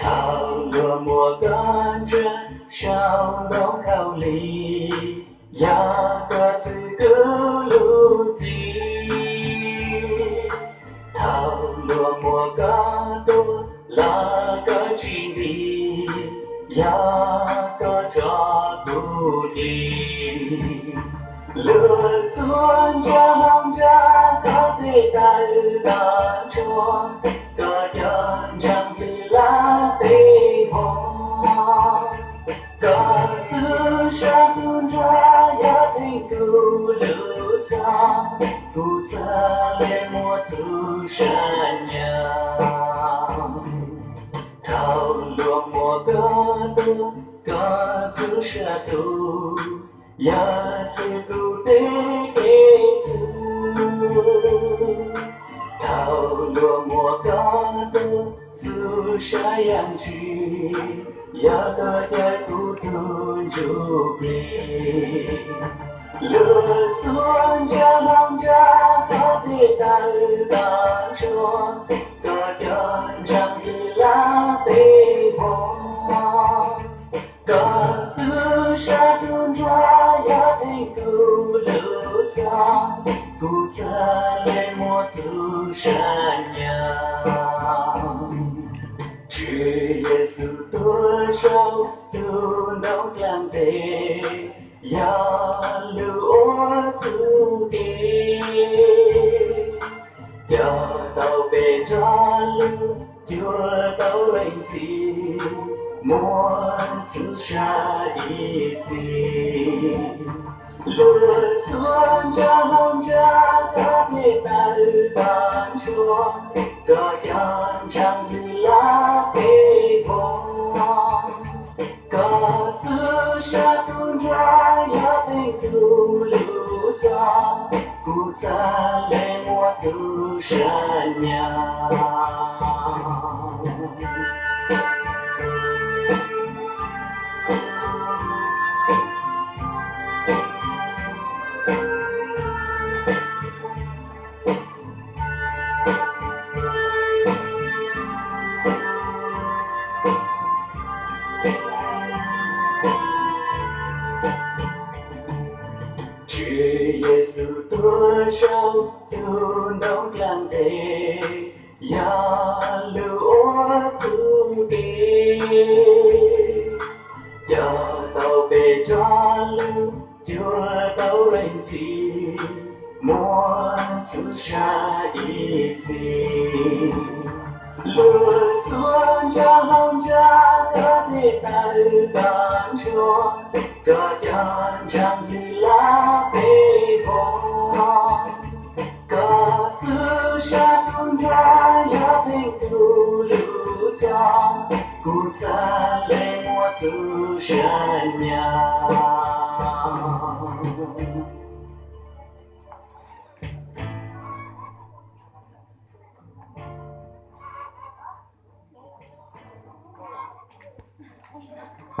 Thaum luag muab koj ntsia saum ntoo khaub lig, yog koj txwv kuv lub txim. Thaum luag muab koj tua los koj tsis ntim, yog koj tso kuv dim. Luag xuas ntsa hlau ntsa koj tes taw tag nrho, koj cov ntseeg hwj lab peb vog. Koj txwv sab tub nruas yog theej kuv lub txhoj, kuv txhad le muaj txhua sab nyam. Thaum luag muab koj tua, koj txwv sab tub, yog txwv kuv tej kev txwv. Thaum luag muab koj tua, txwv sab yam ntsis, yog koj caw kuv tus ntsuj plig. Luag xuas ntsa hlau ntsa koj tes taw tag nrho, koj cov ntseeg hwj lab peb vog. Koj txwv sab tub nruas yog theej kuv lub txhoj, kuv txhad le muaj txhua sab nyam. Tswv Yexus tuag saum tus ntoo dlaab teb, yog lub uas txuj kev. Coj tau peb rov lug, cuag tau leej txiv, muaj txhua sab ib txhis. Luag xuas ntsa hlau ntsa koj tes taw tag nrho, koj cov ntseeg hwj lab peb vog. Koj txwv sab tub nruas yog theej kuv lub txhoj, kuv txhad le muaj txhua sab nyam. Tswv Yexus tuag saum tus ntoo dlaab teb, yog lub uas txuj kev. Coj tau peb rov lug, cuag tau leej txiv, muaj txhua sab ib txhis. Luag xuas ntsa hlau ntsa koj tes taw tag nrho, koj cov ntseeg hwj lab peb vog. Koj txwv sab tub nruas yog theej kuv lub txhoj, kuv txhad le muaj txhua sab nyam.